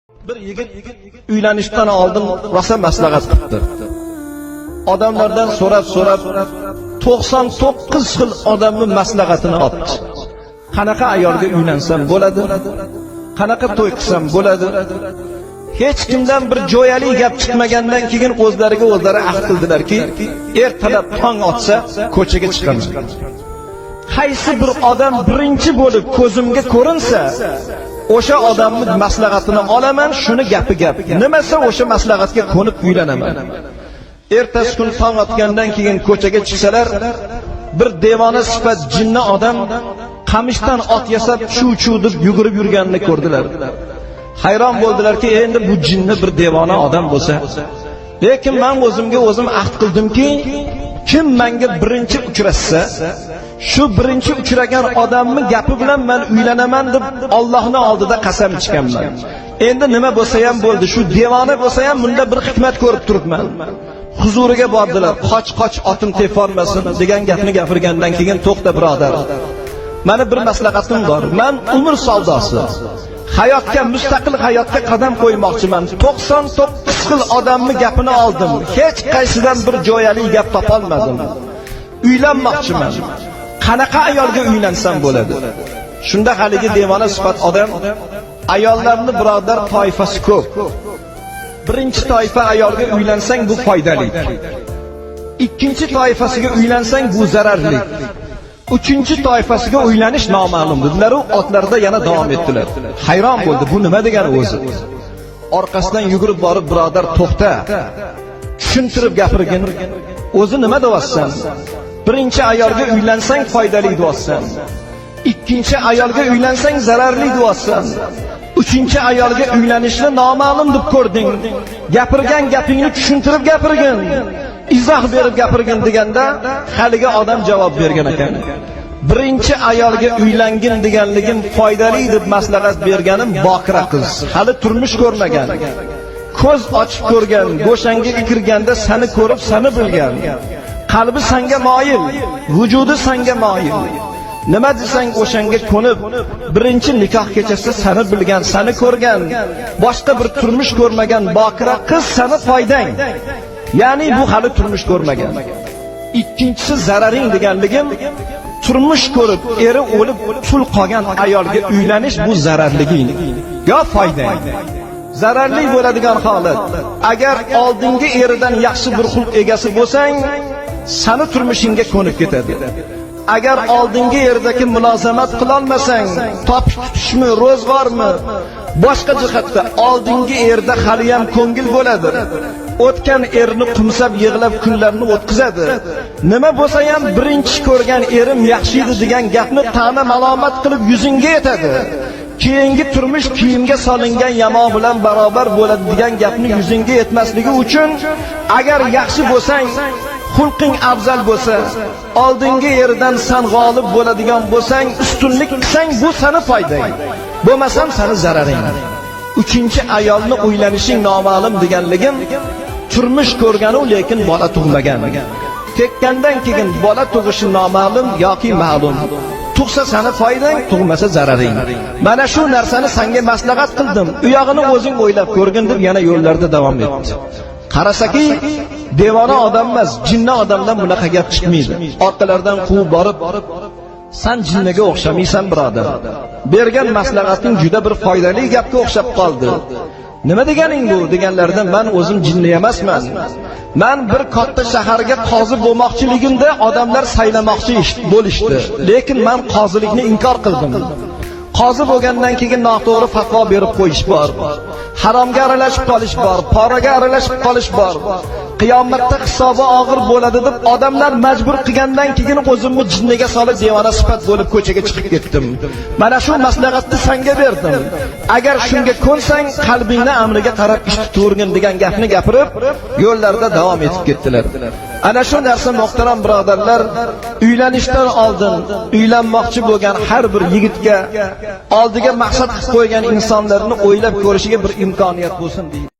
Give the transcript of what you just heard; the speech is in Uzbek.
Bir yigit uylanishdan oldin rosa maslahat qilibdi. Odamlardan so'rab-so'rab 99 xil odamning maslahatini olibdi. Qanaqa ayolga uylansam bo'ladi? Qanaqa to'y qilsam bo'ladi? Hech kimdan bir jo'yali gap chiqmagandan keyin o'zlariga o'zlari ahd qildilarki, ertalab tong otsa ko'chaga chiqaman. Qaysi bir odam birinchi bo'lib ko'zimga ko'rinsa, o'sha odamning maslahatini olaman, shuni gapi gap. Nimasa o'sha maslahatga ko'nib uylanaman. Ertasi kun tong otgandan keyin ko'chaga chiqsalar, bir devona sifat jinni odam qamishdan ot yasab chu-chu deb yugurib yurganini ko'rdilar. Hayron bo'ldilarki, endi bu jinni bir devona odam bo'lsa, lekin men o'zimga o'zim ahd qildimki, kim menga birinchi uchrashsa, shu birinchi uchragan odamning gapi bilan men uylanaman deb Allohning oldida qasam ichganman. Endi nima bo'lsa ham bo'ldi, shu devona bo'lsa ham bunda bir hikmat ko'rib turibman. Huzuriga bordilar. Qoch, qoch, otim teformasin degan gapni gapirgandan keyin to'xta birodar. Meni bir maslahatim bor. Men umr savdosi. Hayotga, mustaqil hayotga qadam qo'ymoqchiman. 99 xil odamning gapini oldim. Hech qaysidan bir jo'yali gap topolmadim. Uylanmoqchiman. Qanaqa ayolga uylansam bo'ladi? Shunda haligi devona sifat odam, ayollarni birodar toifasi ko'p. Birinchi toifa ayolga uylansang bu foydali. Ikkinchi toifasiga uylansang bu zararli. Uchinchi toifasiga uylanish noma'lum dedilar u otlarda yana davom etdilar. Hayron bo'ldi, bu nima degani o'zi? Orqasidan yugurib borib, birodar to'xta. Tushuntirib gapirgin. O'zi nima deyapsan? Birinchi ayolga uylansang foydali deyapsan. Ikkinchi ayolga uylansang zararli deyapsan. Uchinchi ayolga uylanishni noma'lum deb ko'rding. Gapirgan gapingni tushuntirib gapirgin. Izoh berib gapirgin deganda haligi odam javob bergan ekan. Birinchi ayolga uylangin deganligim foydali deb maslahat berganim bokira qiz. Hali turmush ko'rmagan. Ko'z ochib ko'rgan, go'shangiga kirganda seni ko'rib, seni bilgan. Qalbi sanga moyil, vujudi sanga moyil. Nima desang o'shanga ko'nib, birinchi nikoh kechasida seni bilgan, seni ko'rgan, boshqa bir turmush ko'rmagan bokira qiz seni foydang. Ya'ni bu hali turmush ko'rmagan. Ikkinchisi zararing deganligim, turmush ko'rib, eri o'lib tul qolgan ayolga uylanish bu zararliging yo foydang. Zararli bo'ladigan holat. Agar oldingi eridan yaxshi bir xulq egasi bo'lsang, seni turmushingga ko'nib ketadi. Agar oldingi yerdagi mulozamat qilolmasang, topish tutishmi, ro'zg'ormi, boshqa jihatda oldingi erda hali ham ko'ngil bo'ladi. O'tgan erni qumsab yig'lab kunlarni o'tkazadi. Nima bo'lsa ham birinchi ko'rgan erim yaxshi edi degan gapni ta'na malomat qilib yuzingga aytadi. Keyingi turmush kiyimga solingan yamo bilan barobar bo'ladi degan gapni yuzingga yetmasligi uchun agar yaxshi bo'lsang, xulqing afzal bo'lsa, oldingi yerdan san g'olib bo'ladigan bo'lsang, ustunlik qilsang bu seni foydang. Bo'lmasam seni zararing. Uchinchi ayolni uylanishing noma'lum deganligim, turmush ko'rganu lekin bola tug'magan. Tekkandan keyin bola tug'ishi noma'lum yoki ma'lum. Tug'sa seni foydang, tug'masa zararing. Mana shu narsani senga maslahat qildim. U yog'ini o'zing o'ylab ko'rgin deb yana yo'llarda davom etdi. Qarasaki, devona odam emas, jinni odamdan bunaqa gap chiqmaydi. Orqalaridan quvib borib, san jinniga o'xshamaysan birodar. Bergan maslahating juda bir foydali gapga o'xshab qoldi. Nima deganing bu deganlarida men o'zim jinni emasman. Men bir katta shaharga qozi bo'lmoqchiligimda odamlar saylamoqchi bo'lishdi. Lekin men qozilikni inkor qildim. Qozi bo'lgandan keyin noto'g'ri fatvo berib qo'yish bor. Haromga aralashib qolish bor, poraga aralashib qolish bor. Qiyomatda hisobi og'ir bo'ladi deb odamlar majbur qilgandan keyin o'zimni jinniga solib devona sifat bo'lib ko'chaga chiqib ketdim. Mana shu maslahatni senga berdim. Agar shunga ko'nsang, qalbingni amriga qarab ish tutavergin degan gapni gapirib, yo'llarda davom etib ketdilar. Ana shu narsa muhtaram birodarlar, uylanishdan oldin uylanmoqchi bo'lgan har bir yigitga oldiga maqsad qilib qo'ygan insonlarni o'ylab ko'rishiga bir imkoniyat bo'lsin deydi.